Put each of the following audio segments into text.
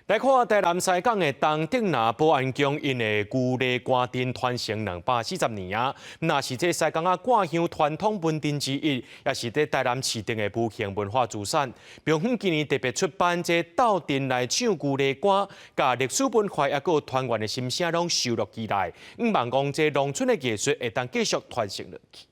來看台南西港的東鎮林保安宮，𪜶的牛犁歌陣傳承240年啊，若是這西港仔割香傳統門陣之一，也是這台南市定的無形文化資產。廟方今年特別出版這鬥陣來唱牛犁歌，共歷史文化抑閣有團員的心聲攏收錄起來，向望講這農村的藝術會當繼續傳承落去。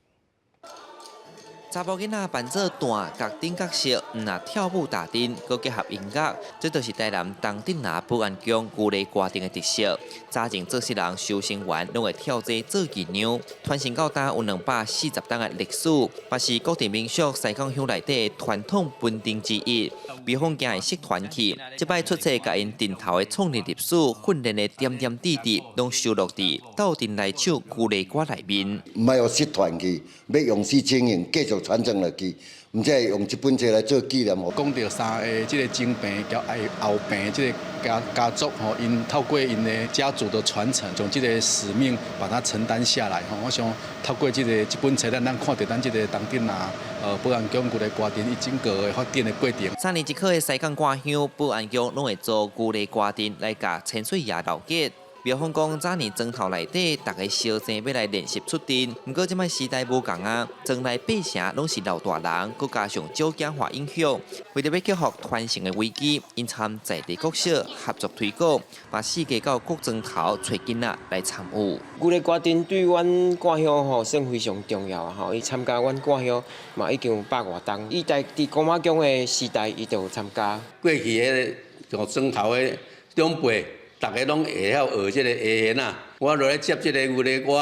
查埔囡仔扮做旦角等角色，毋若跳舞踏陣，閣結合音樂，這就是台南東鎮林保安宮牛犁歌陣的特色。早前做穡人修行完，攏會跳這做儀娘，傳承到今有240冬的歷史，嘛是固定民俗西港鄉內底的傳統門陣之一。廟方驚會失傳去，這擺出冊共𪜶陣頭的創立歷史、訓練的點點滴滴，攏收錄佇鬥陣來唱牛犁歌內面。毋愛予失傳去，欲永續經營，繼續傳承落去，毋才會用這本冊來做紀念。講著三个這个前輩佮後輩這个家族吼，𪜶透過𪜶的家族的傳承，將這个使命把它承擔下來吼。我想透過這个這本冊，咱看著咱這个東鎮林保安宮牛犁歌陣伊整個的發展的過程。三年一考的西港割香，保安宮攏會組牛犁歌陣來共千歲爺留結。廟方講，早年莊頭內底，逐个相爭欲來練習出陣，毋過這擺時代無仝啊，莊內八成攏是老大人，閣加上少子化影響，為著欲克服傳承的危機，𪜶參在地國小合作推廣，嘛四界到各莊頭揣囡仔來參與。牛犁歌陣對阮割香吼算非常重要啊！吼，伊參加阮割香嘛已經有百外冬，伊在佇古媽宮的時代，伊就有參加。過去彼個莊頭的長輩，逐个攏會曉學這个下弦仔，我落來接這个牛犁歌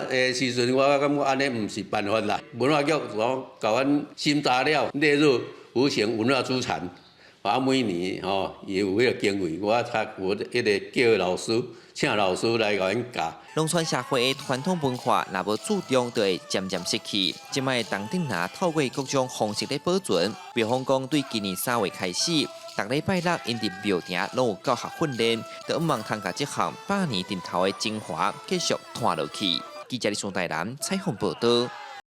的時陣，我感覺按呢毋是辦法啦。文化局講共阮審查了，列入無形文化資產，啊每年吼伊有彼个經費，我才有彼个叫老師，請老師來共阮教。農村社會的傳統文化，若無注重，就會漸漸失去。這擺東鎮林透過各種方式咧保存，廟方講對今年3月開始，逐禮拜六，𪜶佇廟埕攏有教學訓練，就向望通共這項百年陣頭的精華繼續傳落去。記者李松台南採訪報導。